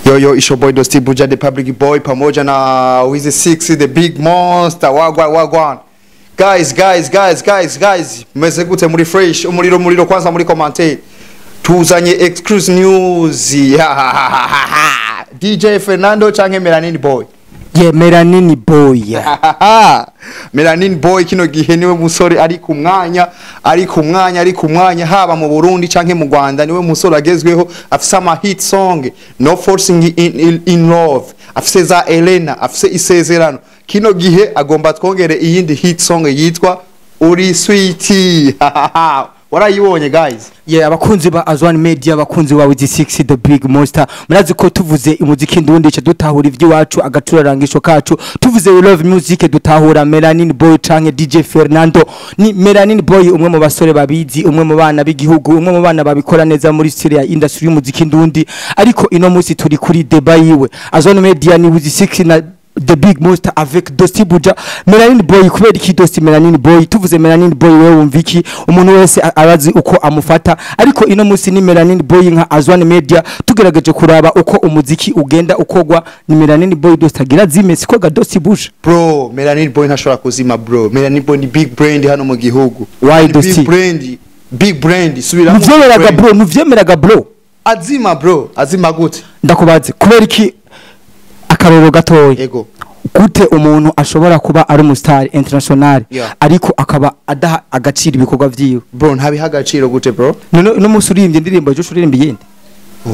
Yo yo, it's your boy Dosti Buja, the public boy, pamoja na Wizzy 6, the big monster. Wagwan wagwan. Guys, guys, guys, guys, guys, meze gute? Muri fresh? Umuriro umuriro kwanza muri commentaire. Tuzanye exclusive news. DJ Fernando canke Melanin Boy? Ye, Melanin Boy. Melanin Boy kino gihe niwe musore ari ku mwanya, ari ku mwanya, ari ku mwanya, haba mu Burundi canke mu Rwanda. Niwe musore agezweho, afise ama hit song, No Forcing in Love, afise za Elena, afise Isezerano. Kino gihe agomba twongere iyindi hit song yitwa Uri Sweet. Warayibonye, guys? Ye, abakunzi ba Azwan Media, abakunzi ba Wizzy 6, the big monster, murazi ko tuvuze umuziki ndundi ce dutahura ivy'iwacu, agaturarangisho kacu. Tuvuze We Love Music, dutahura Melanin Boy canke DJ Fernando. Ni Melanin Boy, umwe mu basore babizi, umwe mu bana b'igihugu, umwe mu bana babikora neza muri style ya industry y'umuziki ndundi. Ariko ino munsi turi kuri débat yiwe. Azwan Media ni Wizzy 6 na the big monster avec Dosti Buja. Melanin Boy, kubera iki Dosti Melanin Boy? Tuvuze Melanin Boy, wewe wumva iki? Umuntu wese arazi uko amufata, ariko ino munsi ni Melanin Boy. Nka Azwan Media tugerageje kuraba uko umuziki ugenda ukogwa, ni Melanin Boy Dosti agira zime, siko ga Dosti Buja? Bro, Melanin Boy ntashobora kuzima, bro. Melanin Boy ni big brand hano mu gihugu. Why, Ni Dosti? big brand, big brand, subiramo. Nuvyemeraga brand. bro, nuvyemeraga bro? Azima, bro, azima gute? Ndakubaze, kubera iki? Akarorero gatoya. Ego. Gute umuntu ashobora kuba ari umustar international ariko akaba adaha agaciro ibikorwa vyiwe? Bro, ntabiha agaciro gute, bro? None uno munsi uririmvye indirimbo, ejo uririmba iyindi.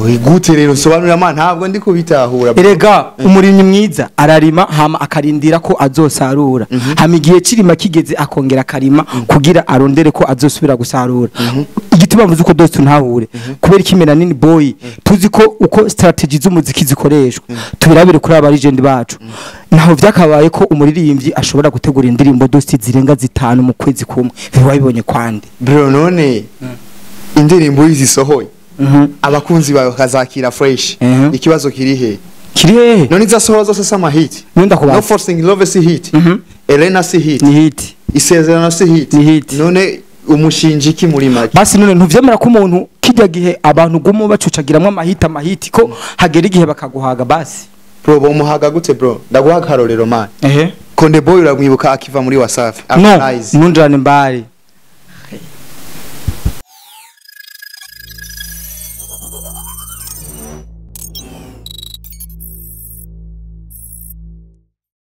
Oyi, gute rero? Sobanurira man, ntabwo ndi kubitahura, bro. Erega umurimyi mwiza ararima, hama akarindira ko azosarura, hama igihe cirima kigeze akongera akarima kugira arondere ko azosubira gusarura. Igituma mvuze uko, dose ntahure, kubera iki Melanin Boy, tuzi ko uko strategy z'umuziki zikoreshwa, tubirabire kuri aba legend bacu, naho vyakabaye ko umuririmbyi ashobora gutegura indirimbo, dosi, zirenga zitanu mu kwezi kumwe. Wabibonye kwande? Bro, none indirimbo yizisohoye, abakunzi bawe bakazakira fresh, ikibazo kiri he? Kiri hehe? None izasohora zose si amahit? None ndakubaza. No Forcing Love si hit? Elena si hit? Ni hit. Isezerano si hit? Ni hit. None umushinja iki muri make? Basi none ntuvyemera ko umuntu kijya gihe abantu gumu bacucagiramwo amahita amahiti, ko hagera igihe bakaguhaga basi? Bro, bomuhaga gute, bro? Ndaguha akarorero, man. Ehe. Konde Boy, uramwibuka akiva muri Wasafi? No. Harmonize. Nunjane mbari.